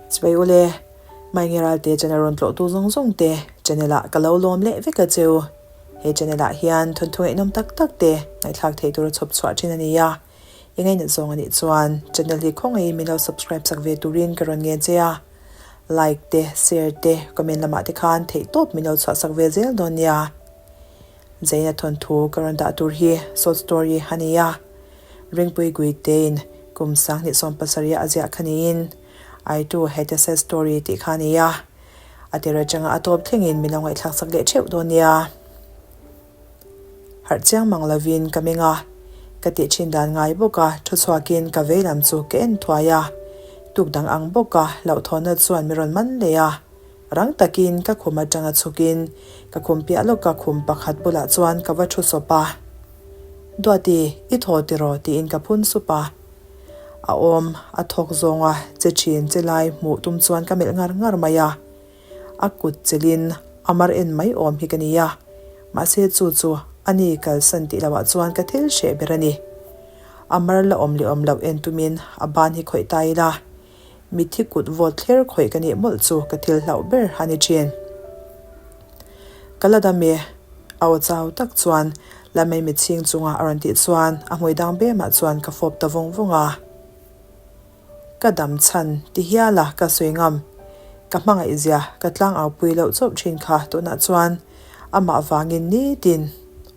Chuvei ule, Maingi Ralte channel rawn tlawhtu zawng zawng te channel ah ka lo lawm leh vek a cheu. He channel ah hian thawnthu ngaihnawm tak tak te ngaihthlak theih tur a chhawp chhuah thin a ni a. I ngainat zawng a nih chuan channel hi khawngaihin min lo subscribe sak ve turin ka rawn ngen che a. Like te, share te, comment lamah te khan theihtawp min lo chhuah sak ve zel dawn nia. Zaina thawnthu ka rawn dah tur hi short story a ni a, Ringpui Guitein kum 2017 a ziah kha niin I too had a sad story tih kha a ni a, a tir atanga a tawp thlengin min lo ngaihthlak sak leh theuh dawn nia. Harh chiang mang lovin ka meng a, ka tih thin dan ngai bawk a, thu chhuakin ka vei lam chu ka en thuai a, tuk dang ang bawk a hlauhthawnna chuan min rawn man leh a. Rang takin ka khum atanga chhukin ka khum piah lawka khum pakhat bulah chuan ka va thu sawp a. Duati, i thaw tiraw? tiin ka phun sup a. A awm, a thawk zawnga che thin che lai hmuh tum chuan ka melh ngar ngar mai a. A kut chelin a mar en mai awm hi ka ni a. Mahse chu chu a ni kalsan tih lohah chuan ka thil hreh ber a ni. A mar la awm leh awm loh en tumin a ban hi khawih ta ila. Mitthi kut vawt thler khawih ka nih mawlh chu ka thil hlauh ber a ni thin. Ka la dam e, a aw chau tak chuan Lamei mitchhing chunga a rawn tih chuan a hmui dang bemah chuan ka fawp ta vawng vawng a. Ka dam chhan ti hial a ka sawi ngam. Ka hmangaih zia ka tlang au pui loh chauh thin kha tunah chuan amah vangin nitin,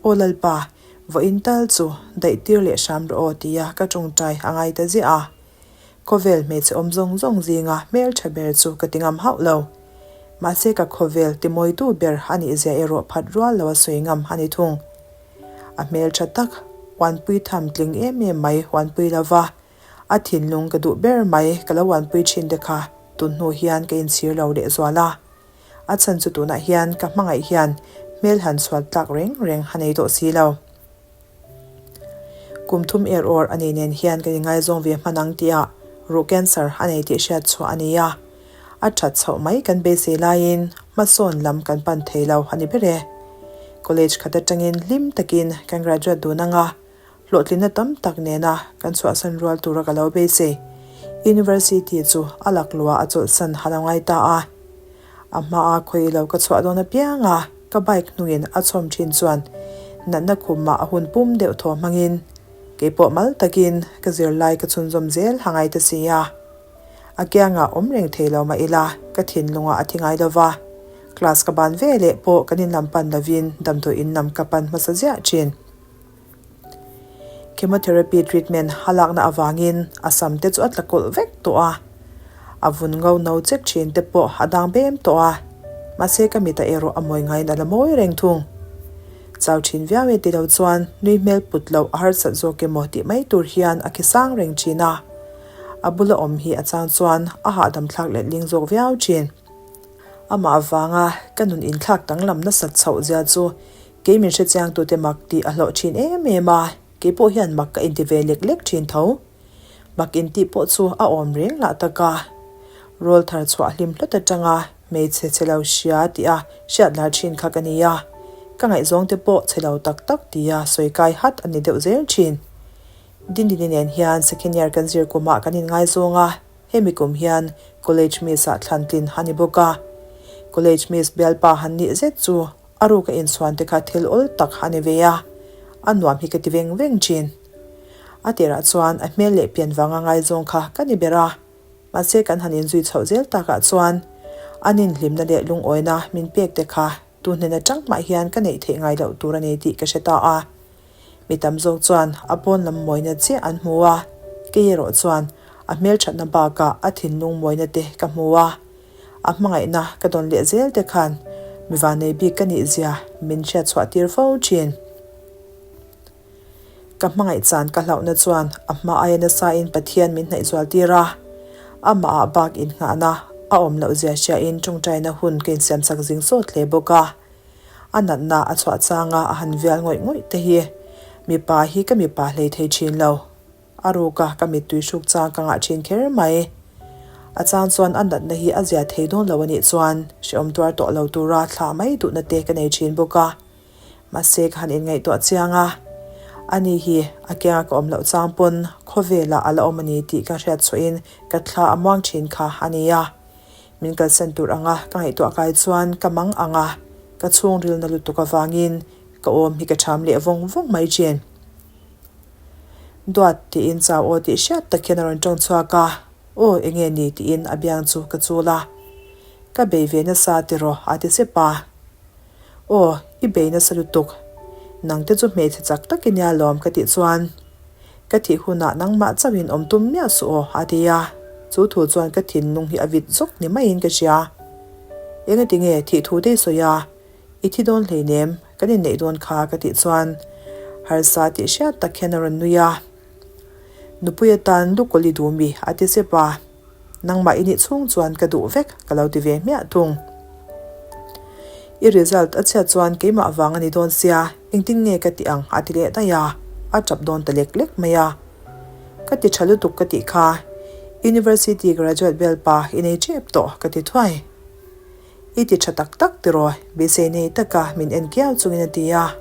Aw Lalpa, vawiin tal chu daih tir leh hram rawh aw tia ka tawngtai a ngai ta ziah a. Khawvel hmeichhe awm zawng zawng zinga hmeltha ber chu ka ti ngam hauh lo. Mahse ka khawvel timawitu ber a nih zia erawh phat rual lo a sawi ngam a ni thung. A hmeltha tak, uanpui tham tling em em mai uanpui lo va, a thinlung ka duh ber mai ka lo uanpui thin te kha tun hnu hian ka inchhir lo lehzual a. A chhan chu tunah hian ka hmangaih hian hmel han chhuat tlak reng reng a nei tawh si lo. Kum thum er awr a nei nen hian kan ingaizawng ve hman ang tih ah ruh cancer a nei tih hriat chhuah a ni a. A that chhoh mai kan beisei laiin hmasawn lam kan pan thei lo a ni ber e. College khat atangin hlim takin kan graduate dun ang a, hlawhtlinna tam tak nena kan chhuahsan rual tura ka lo beisei. University chu a laklua a chawlhsan a lo ngai ta a. A hmaa khawi lo ka chhuah dawn apiang a, ka bike hnungin a chhawm thin chuan natna khumah a hun pum deuh thaw hmangin keipawh mal takin ka zirlai ka chhunzawm zel ha ngai ta si a. A kiangah awm reng thei lo mah ila ka thinlungah a thi ngai lo va, class ka ban ve leh pawh kan inlam pan lovin damdawi in lam ka pan hmasa ziah thin. Chemotherapy treatment a lakna avangin a sam te chu a tla kawlh vek tawh a, a vun ngo no chek thin te pawh a dang bem tawh a, mahse ka mitah erawh a mawi ngaiin a la mawi reng thung. Chau thin viau e ti lo chuan nui hmel put loh a harsat zawk emaw tih mai tur hian a khi sang reng thin a, a bula awm hi a chang chuan a hahdam thlak letling zawk viau thin. Amah avanga ka nun inthlak danglam nasat chhoh zia chu Kei min hrechiang tute mak tih a hlawh thin em em a, kei pawh hian mak ka inti ve lek lek thin tho. Mak intih pawh chu a awm reng lah tak a. Rawl thar chhuah hlim hlawt atanga hmeichhe chhe lo hria tih a hriat lar thin kha ka ni a, ka ngaihzawng te pawh chhe lo tak tak tia sawi kai hat a ni deuh zel thin. Dindini nen hian second year kan zir kumah kan inngaizawng a, hemi kum hian college miss ah thlan tlin a ni bawk a. College miss bialpa han nih zet chu A ruka inchhuan te kha thil awl tak a ni ve a, a nuam hi ka ti veng veng thin. A tirah chuan a hmel leh pian vanga ngaizawng kha ka ni ber a, mahse kan han inzui chhoh zel takah chuan a ninhlimna leh lungawina min pek te kha tu hnen atang mah hian ka neih theih ngai loh tur a ni tih ka hre ta a. Mi tam zawk chuan a pawn lam mawina chiah an hmu a, kei erawh chuan a hmelthatna bakah a thinlung mawina te ka hmu a. A hmangaihna ka dawn leh zel te khan mi vannei bik ka nih zia min hriat chhuah tir fo thin. Ka hmangaih chan ka hlauhna chuan a hma aia nasain Pathian min hnaih zual tir a, amahah bak innghahna a awm loh zia hriain tawngtaina hun ka insiamsak zing sawt hle bawk a. A natna a chhuah changa a han vial ngawih ngawih te hi mipa hi ka mipa hlei thei thin lo. A ruka ka mittui hruk chang ka ngah thin kher mai. A chang chuan a natna hi a zia thei dawn lo a nih chuan hrehawm tuar tawh lo tura thlah mai duhna te ka nei thin bawk a. Mahse ka han inngaihtuah chiang a, ani hi a kianga ka awm loh chang pawn khawvelah a la awm a ni tih ka hriat chhuahin ka thla a muang thin kha a ni a. Min kalsan tur anga ka ngaihtuah kai chuan ka mang ang a, ka chhungril na lutuk avangin ka awm hi ka ṭham leh vawng vawng mai ṭhin. Duat tiin chau aw tih hriat tak hian a rawn ṭawng chhuak a, Aw enge ni tiin a biang chu ka chul a. Ka bei ve nasa tiraw a ti sep a. Aw i bei nasa lutuk, nangte chu hmeichhe chak tak i nia lawm ka tih chuan Ka thih hunah nangmah chauhin awm tum miah suh aw, a ti a. Chu thu chuan ka thinlung hi a vit zawk ni maiin ka hria. Engati nge thih thu te i sawi a? I thi dawn hleinem, kan inneih dawn kha ka tih chuan harsa tih hriat tak hian a rawn nui a. Nupui atan lukawl i duh mi? a ti sep a. Nangmah i nih chhung chuan ka duh vek, ka lo ti ve hmiah thung. I result a chhiat chuan keimah vang a ni dawn sia, engtin nge ka tih ang a ti leh daih a, a tap dawn ta lek lek mai a. Ka ti tha lutuk ka tih kha, University graduate bel pa i nei tep tawh ka ti thuai. I ti tha tak tak tiraw, beisei nei taka min en kiau chungin a ti a.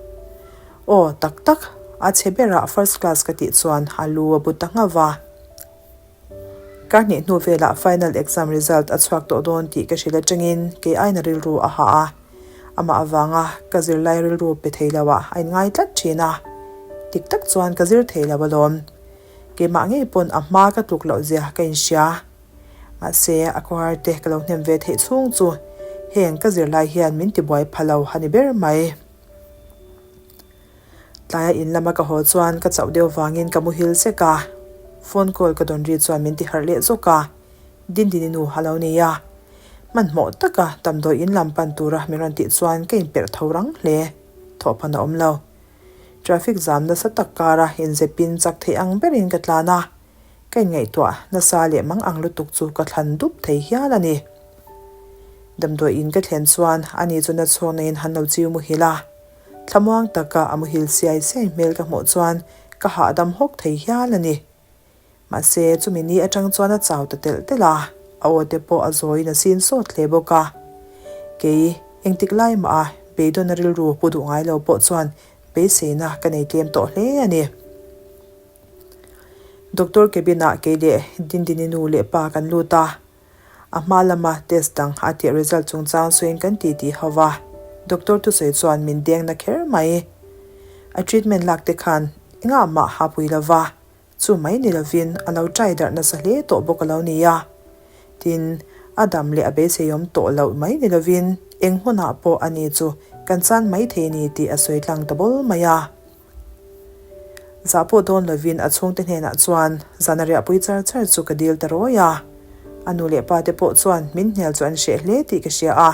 Aw, tak tak, a chhe berah first class ka tih chuan a lu a bu ta nghauh a. Kar hnih hnu velah final exam result a chhuak tawh dawn tih ka hrilh atangin kei aina rilru a hah a. Amah avanga ka zirlai rilru pe thei lo ah a inngai tlat thin a. Dik tak chuan ka zir thei lo alawm. Keimah ngei pawn a hma ka tluk loh zia ka inhria. Mahse a khawhar te ka lo hnem ve theih chhung chu heng ka zirlai hian min tibuai pha lo a ni ber mai. Tlaia in lama ka haw chuan ka chauh deuh vangin ka muhil sek a, phone call ka dawn ri chuan min ti harh leh zawk a, Dindini nu a lo nei a. Hmanhmawh taka damdawi in lam pan tura min rawn tih chuan ka inperh tho rang hle, thawhphan a awm lo. Traffic zam nasa tak kara inzepin chak theih ang berin ka tlan a, Ka inngaihtuah nasa leh mang ang lutuk chu ka thlan dup thei hial a ni. Damdawi in ka thlen chuan ani chu na chhuak naiin han lo chiu muhil a. Thlamuang taka a muhil siai siai hmel ka hmuh chuan ka hahdam hawk thei hial a ni. Mahse chumi ni atang chuan a chau ta telh telh a, a aw te pawh a zawiin a sin sawt hle bawk a. Kei engtik lai mah a beidawn a rilru pu duh ngai lo pawh chuan beiseina ka nei tlem tawh hle a ni. Doctor cabin ah kei leh Dindini nu leh pa kan lut a, a hma lama test dang a tih result chungchang sawiin kan ti ti ho va, doctor thusawi chuan min deng na kher mai. A treatment lak te khan engah mah ha pui lo va, chu mai ni lovin a lo try darh nasa hle tawh bawk a lo ni a. Tin, a dam leh a beiseiawm tawh loh mai ni lovin eng hunah pawh a ni chu kan chan mai thei ni tih a sawi tlang ta bawl mai a. Zah pawh dawn lovin a chhungte hnenah chuan zan a riahpui char char chu ka dil ta rawi a. A nu leh pa te pawh chuan min hnial chu an hreh hle tih ka hria a.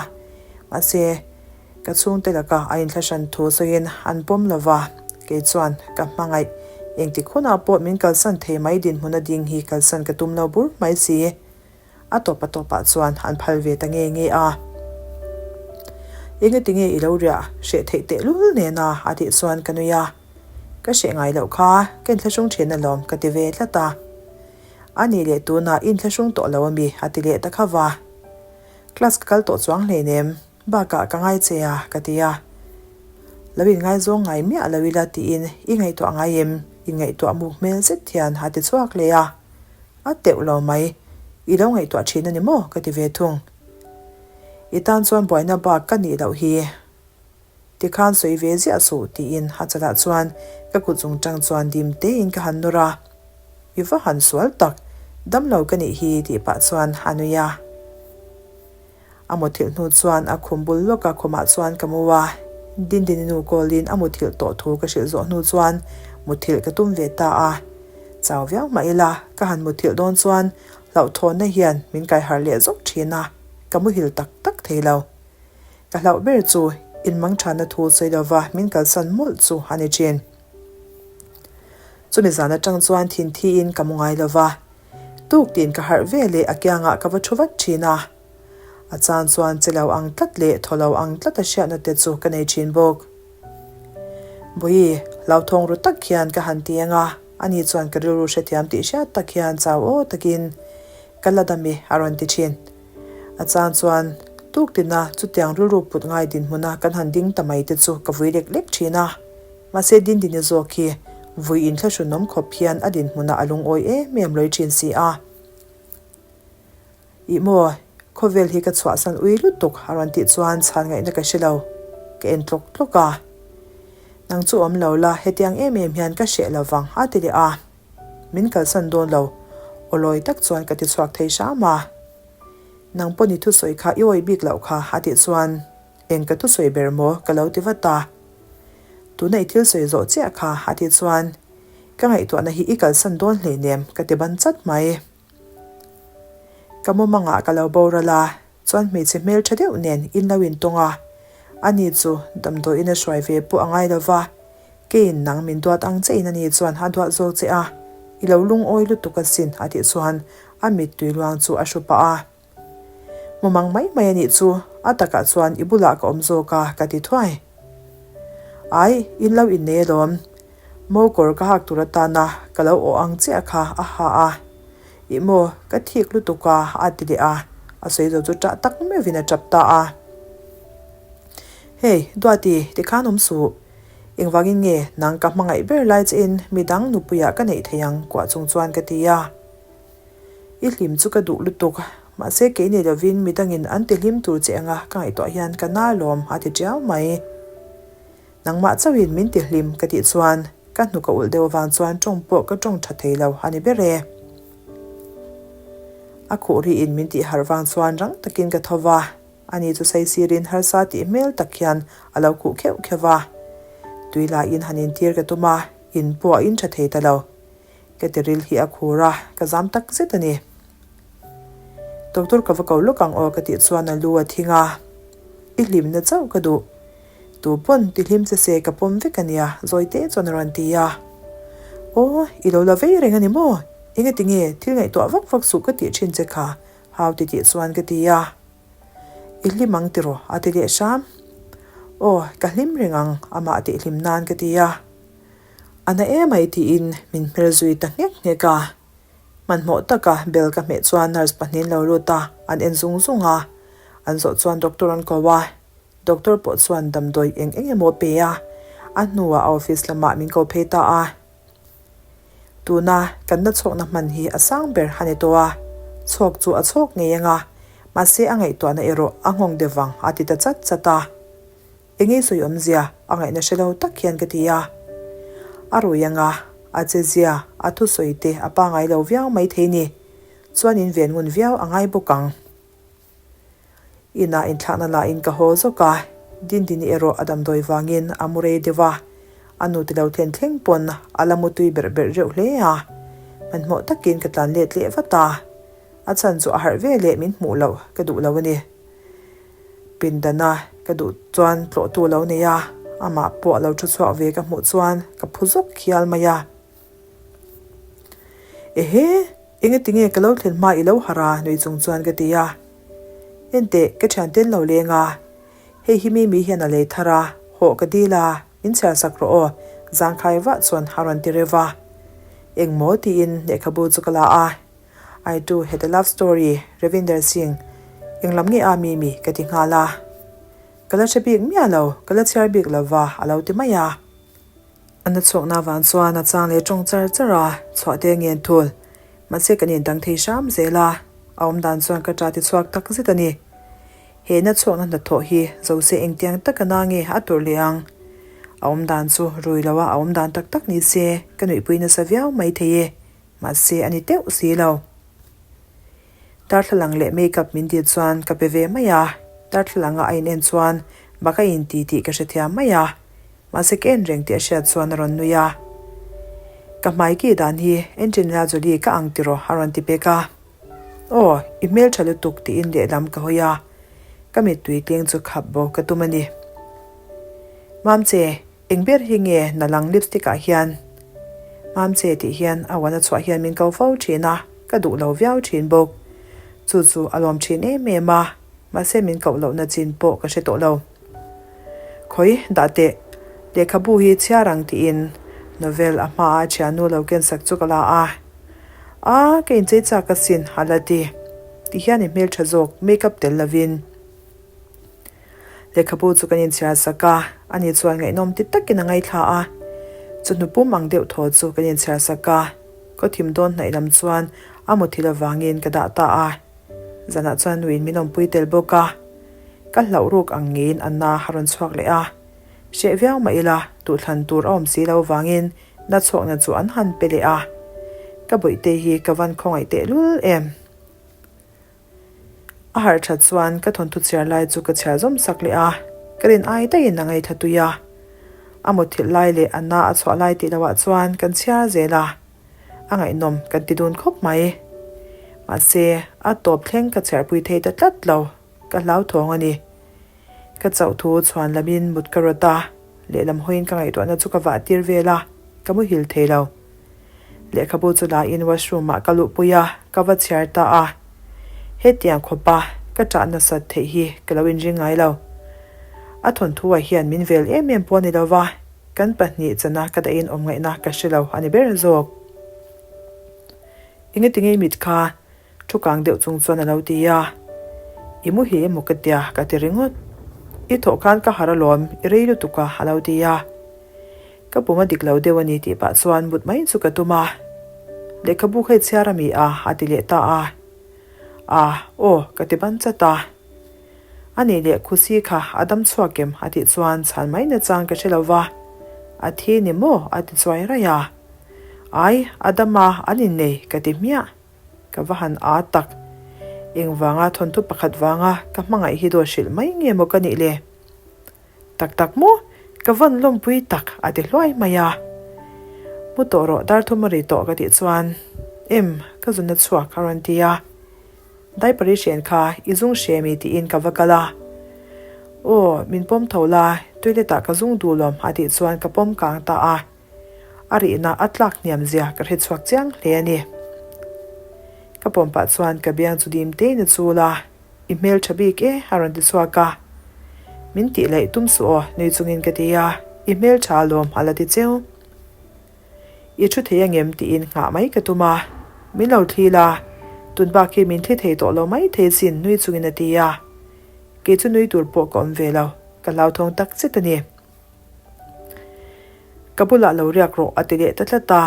Mahse, ka chhungte laka a inthlahran thu sawiin an pawm lo va, kei chuan ka hmangaih. Engtik hunah pawh min kalsan thei mai dinhmun a ding hi kalsan ka tum lo bur mai si. A tawp a tawpah chuan an phal ve ta nge nge a. Engati nge i lo riah hreh theih tehlul nena a tih chuan ka nui a. Ka hreh ngai loh kha, ka inthlahrung thin alawm ka ti ve tlat a. A nih leh tunah i inthlahrung tawh lo ami a ti leh ta kha va. Class ka kal tawh chuang hleinem, bakah ka ngai che a ka ti a. Lo inngaizawng ngai miah lo ila tiin i ngaihtuah ngai em? Inngaihtuah muk hmel zet hian a ti chhuak leh a. A teuh lo mai. I lo ngaihtuah thin a ni maw? ka ti ve thung. I tan chuan buaina bak ka nih loh hi. Tikhan sawi ve ziah suh tiin a chalah chuan ka kut zung tang chuan dim tein ka han nawr a. I va han sual tak, damlo ka nih hi tih pah chuan a nui a. A muthilh hnu chuan a khum bul lawk a khumah chuan ka mu a, Dindini nu call-in a muthilh tawh thu ka hrilh zawh hnu chuan muthilh ka tum ve ta a. Chau viau mah ila ka han muthilh dawn chuan hlauhthawnna hian min kaiharh leh zawk thin a, ka muhil tak tak thei lo. Ka hlauh ber chu inmangthanna thu sawi lova min kalsan mawlh chu a ni thin. Chumi zan atang chuan thinthi-in ka mu ngai lova, Tuk tiin ka harh ve leh a kiangah ka va thu vat thin a. A chan chuan che lo ang tlat leh thaw lo ang tlat a hriatna te chu ka nei thin bawk. Bawi, hlauthawng ru tak hian ka han ti ang a, ani chuan ka rilru hrethiam tih hriat tak hian chau aw takin ka la dam e a rawn ti thin. A chan chuan tuk tina chutiang rilru put ngai dinhmuna kan han ding ta mai te chu ka vui lek lek thin a. Mahse Dindini zawk hi vui inthlahrunawm khawp hian a dinhmunah a lungawi em em lawih thin si a. Ih maw? Khawvel hi ka chhuahsan ui lutuk a rawn tih chuan chhan ngaihna ka hre lo. Ka en tlawk tlawk a. Nang chu awm lo la, hetiang em em hian ka hreh lo vang a ti leh a. Min kalsan dawn lo, aw lawi tak chuan ka ti chhuak thei hram a. Nang pawh ni thusawi kha i awih bik loh kha a tih chuan eng ka thusawi ber maw ka lo ti vat a. Tuna i thil sawi zawh chiah kha a tih chuan ka ngaihtuahna hi i kalsan dawn hleinem ka ti ban chat mai. Ka mumangah ka lo boral a, chuan hmeichhe hmel tha deuh nen in lo intawng a, ani chu damdawiin a hruai ve pawh a ngai lo va, keiin nang min duat ang che in ani chuan a duat zawk che a, i lo lungawi lutuk asin a tih chuan a mittui luang chu a hru pah a. Mumang mai mai a nih chu, a takah chuan i bulah ka awm zawk a ka ti thuai. Ai, in lo innei alawm. Mo kawr ka hak tur atana ka lo awh ang chiah kha a ha a. Ih maw, ka thik lutuk a, a ti leh a. A sawi zo chu ṭah tak meuhin a ṭap ta a. Hey, Duati, tikhan awm suh. Engvangin nge nang ka hmangaih ber lai che in midang nupuiah ka neih thei ang kuah chung chuan ka ti a. I hlim chu ka duh lutuk, mahse kei nei lovin midangin an ti hlim tur che anga ka ngaihtuah hian ka na lawm a ti ṭiau mai. Nangmah chauhin min ti hlim ka tih chuan ka hnuk a ulh deuh avang chuan ṭawng pawh ka ṭawng ṭha thei lo a ni ber e. A khuh riin min tih harh vang chuan rang takin ka tho va, ani chu saisirin harsa tih hmel tak hian a lo khuh kheuh kheuh va. Tui laiin han intir ka tum a, in pawh a in ṭha thei ta lo. Ka tiril hi a khur a, ka zam tak zet a ni. Doctor ka va ko lawk ang aw ka tih chuan a lu a thing a, I hlimna chauh ka duh. Tu pawn ti hlim che se ka pawm vek a nia, zawi te chuan a rawn ti a. Aw, i lo la vei reng a ni maw? Engati nge thil ngaihtuah vak vak suh ka tih thin che kha, hau ti tih chuan ka ti a. I hlim ang tiraw? a ti leh hram. Aw, ka hlim reng ang, amah tih hlim nan ka ti a. A na emai tiin min hmer zui ta nghek nghek a. Hmanhmawh taka bell ka hmeh chuan nurse pahnihin lo lut a, an en zung zung a. An zawh chuan doctor an ko a, doctor pawh chuan damdawi eng eng emaw a pe a, a hnuah a office lamah min ko phei ta a. Tuna kan na chhawkna hman hi a sang ber a ni tawh a, chhawk chu a chhawk ngei ang a, mahse a ngaihtuahna erawh a nghawng deuh vang a ti ta chat chat a. Engei sawi awmzia a ngaihna hre lo tak hian ka ti a. A rui anga, a che zia, a thusawi te a pangai lo viau mai thei ni. Chuan in ven ngun viau a ngai bawk ang. Inah inthlakna lahin ka haw zawk a, Dindini erawh a damdawi vangin a mu rei deuh a, a nu ti lo thlen thleng pawn a la mu tui berh berh reuh hle a. Hmanhmawh takin ka tlan let leh vat a, a chhan chu a harh ve leh min hmuh loh ka duh lo a ni. Pindana ka duh chuan tlawhtu a lo nei a, amah pawh a lo thu chhuak ve ka hmuh chuan ka phu zawk hial mai a. Ehe, engati nge ka lo thlen hma i lo harh a? nui chung chuan ka ti a. Enteh, ka thiante an lo leng a, hei hi Mimi hian a lei thar a, hawh ka dil a, min chhiar sak rawh aw, zangkhai vah chuan a rawn ti reuh a. Engmaw tiin lehkhabu chu ka la a. I too had a love story, Ravinder Singh, eng lam nge a Mimi? ka ti nghal a. Ka la hre bik miah lo, ka la chhiar bik lo va, a lo ti mai a. A na chhuakna vang chuan a chang leh tawng char char a, chhuah te ngen thul. Mahse kan indang thei hram zel a, a awm dan chuan ka ta ti chhuak tak zet a ni. He na chhuakna hnathawh hi zo se engtiang taka na nge a turh leh ang? A awm dan chu rui lo a, a awm dan tak tak ni se ka nuihpui nasa viau mai thei e. Mahse a ni teuh si lo. Darthlalang leh makeup min dil chuan ka pe ve mai a, darthlalanga a in en chuan bak a in ti tih ka hrethiam mai a, mahse ka en reng tih a hriat chuan a rawn nui a. Ka hmai ki dan hi Angelina Jolie ka ang tiraw a rawn ti pek a. Aw, i hmeltha lutuk tiin lehlam ka hawi a, ka mittui tling chu khap bo ka tum a ni. Mamche. Eng ber hi nge na lang lipstick ah hian Mamche tih hian a uan a chhuah hian min ko fo thin a, ka duh lo viau thin bawk. Chu chu a lawm thin em em a, mahse min koh lohna chin pawh ka hre tawh lo. Khawi, dah teh, lehkhabu hi chhiar ang tiin novel a hma a thiannu lo ken sak chu ka la a. A, ka inchei chak asin, a la ti. Ti hian i hmeltha zawk, makeup tel lovin. Lehkhabu chu kan inchhiar sak a, ani chuan ngaihnawm ti takin a ngaithla a. Chawhnu pum ang deuh thaw chu kan inchhiar sak a, khaw thim dawn hnaih lam chuan a muthilh avangin ka dah ta a. Zanah chuan nuin min awmpui tel bawk a, ka hlauh ruk ang ngeiin a na a rawn chhuak leh a. Hreh viau mah ila, duhthlan tur a awm si lo vangin na chhuakna chu an han pe leh a. Ka bawihte hi ka van khawngaih tehlul em. A harh that chuan ka thawnthu chhiar lai chu ka chhiar zawm sak leh a, ka rin ai daihin a ngaithla tui a. A mutthilh lai leh a na a chhuah lai tih loah chuan kan chhiar zel a, a ngaihnawm kan ti dun khawp mai. Mahse, a tawp thleng ka chhiarpui thei ta tlat lo, ka hlauthawng a ni. Ka chauh thu chhuan lamin mut ka rawt a, lehlam hawiin ka ngaihtuahna chu ka vah tir vel a, ka muhil thei lo. Lehkhabu chu lain washroom ah ka luhpui a, ka va chhiar ta a. Hetiang khawpa ka ṭah nasat theih hi ka lo inring ngai lo. A thawnthu ah hian min vel em em pawh a ni lo va, kan pahnih chana ka dahin awm ngaihna ka hre lo a ni ber zawk. Engati nge mit kha Thu kang deuh chung chuan a lo ti a, I muhil emaw ka tia ka ti ringawt. I thawh khan ka harh alawm, i rei lutuk a, a lo ti a. Ka pum a dik lo deuh a ni tih pah chuan mut mai chu ka tum a. Lehkhabu kha i chhiar a mi a, a ti leh ta a. A, aw, ka ti ban chat a. A nih leh Khusi kha a dam chhuak em? a tih chuan chhan mai nachang ka hre lo va. A thi ni maw? a ti chuai raih a. Ai, a dam a, an innei, ka ti hmiah. Ka va han aa tak. Engvanga thawnthu pakhat vanga ka hmangaih hi dawt hrilh mai nge maw ka nih le? Tak tak maw? Ka vawn lawmpui tak a ti hluai mai a. Mu tawh rawh dar thum a ri tawh ka tih chuan Em, ka zunna chhuak a rawn ti a. Diaper i hren kha i zung hre mi tiin ka va kal a. Aw, min pawm tho la, toilet ah ka zung duh lawm a tih chuan ka pawm kang ta a. A rihna a tlak hniam zia ka hre chhuak chiang hle a ni. Ka pawm pah chuan ka biang chu dim tein a chul a, I hmel tha bik e a rawn ti chhuak a. Min tih laih tum suh aw nui chungin ka ti a, I hmel tha alawm a la ti cheu. I thu thei angem tiin nghah mai ka tum a, min lo thli la, tun bak hi min thli thei tawh lo mai thei sin nui chungin a ti a. Kei chu nui tur pawh ka awm ve lo, ka hlauthawng tak zet a ni. Ka bulah lo riak rawh a ti leh ta tlat a,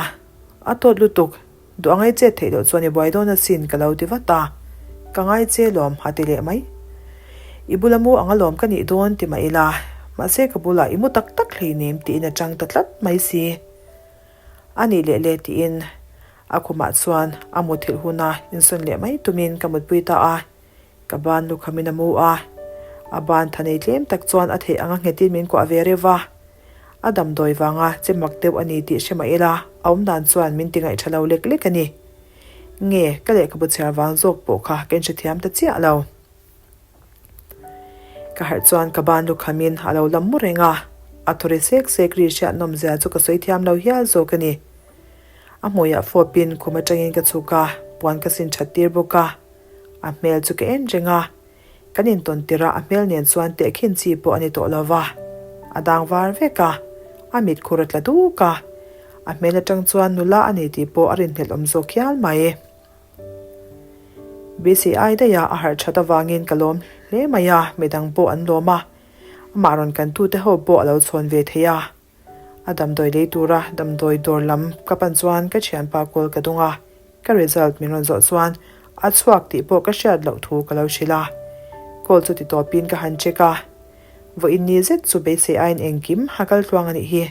a tawt lutuk, duh a ngai chet theih loh chuan i buai dawn asin ka lo ti vat a, ka ngai che lawm a ti leh mai. I bula mu ang alawm ka nih dawn ti mah ila, mahse ka bulah i mu tak tak hleinem tiin a chang ta tlat mai si. A nih leh le tiin a khumah chuan a muthilh huna insawn leh mai tumin ka mutpui ta a. Ka ban lukhamin a mu a, a ban tha nei tlem tak chuan a theih anga nghetin min kuah ve reuh va. A damdawi vanga che mak deuh a ni tih hre mah ila, a awm dan chuan min ti ngaihṭha lo lek lek a ni. Nge, ka lehkhabu chhiar vang zawk pawh kha ka inhrethiam ta chiah lo. Ka harh chuan ka ban lukhamin a lo lam mu reng a, a thaw ri sek sek ri hriat nawmzia chu ka sawi thiam lo hial zawk a ni. A hmuiah fawpin khum aṭangin ka chhuk a, puan ka sin ṭhat tir bawk a. A hmel chu ka en reng a, kan intawn tirh a a hmel nen chuan tehkhin chi pawh a ni tawh lo va, a dang var vek a, a mit khur a tla duk a, a hmel atang chuan nula a ni tih pawh a rinhlelh awm zawk hial mai. BCI daih a a harh that avangin ka lawm hle mai a, midang pawh an lawm a, amah rawn kan tute ho pawh a lo chhawn ve thei a. A damdawi lei tura damdawi dawr lam ka pan chuan ka thianpa call ka dung a, ka result min rawn zawh chuan a chhuak tih pawh ka hriat loh thu ka lo hrilh a. Call chu ti tawpin ka han check a, vawiin ni zet chu beisei aiin engkim a kal tluang a nih hi.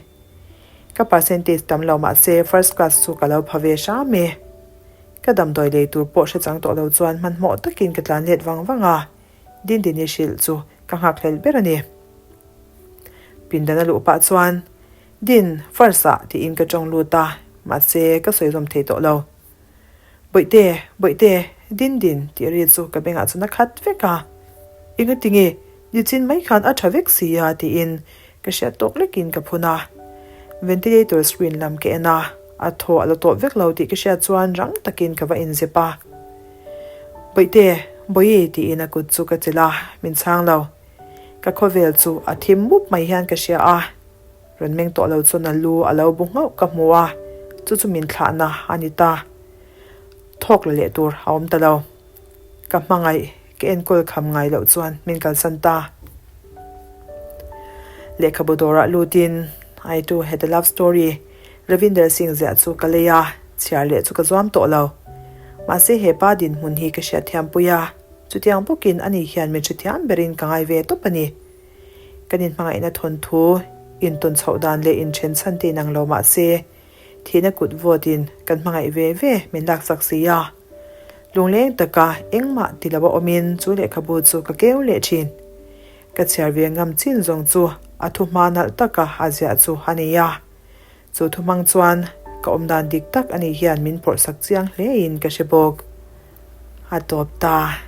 Ka percentage tam lo mahse first class chu ka lo pha ve hram e. Ka damdawi lei tur pawh hre chang tawh lo chuan hmanhmawh takin ka tlan let vang vang a, Dindini hrilh chu ka nghakhlel ber a ni. Pindan a luh pah chuan, Din, first ah tiin ka tawng lut a, mahse ka sawi zawm thei tawh lo. Bawihte, Bawihte, Din Din tih ri chu ka bengah chuan a khat vek a. Engatinge, nichin mai khan a tha vek si a tiin ka hriat tawk lekin ka phun a. Ventilator screen lam ka en a, a thaw a la tawh vek lo tih ka hriat chuan rang takin ka va inzep a. Bawihte, Bawihi tiin a kut chu ka chelh a, min chhang lo. Ka khawvel chu a thim mup mai hian ka hria a, rawn meng tawh lo chuan a lu a lo bu nghauh ka hmu a, chu chu min thlahna a ni ta. Thawk la leh tur a awm ta lo. Ka hmangaih, ka enkawl kham ngai loh chuan min kalsan ta. Lehkhabu dawrah lutin I too had a love story, Ravinder Singh ziah chu ka lei a, chhiar leh chu ka zuam tawh lo. Mahse he pa dinhmun hi ka hriatthiampui a. Chutiang bawkin ani hian min hrethiam berin ka ngai ve tawp a ni. Kan inhmangaihna thawnthu, intawn chhoh dan leh inthen chhan te inang lo mah se, thihna kut vawtin kan hmangaih ve ve min laksak si a. Lungleng taka engmah ti lo a awmin chu lehkhabu chu ka keu leh thin. Ka chhiar ve ngam chin zawng chu a thuhma nalh taka a ziah chu a ni a. Chu thu hmang chuan ka awmdan dik tak a nih hian min phawrhsak chiang hlein ka hre bawk. A tawp ta.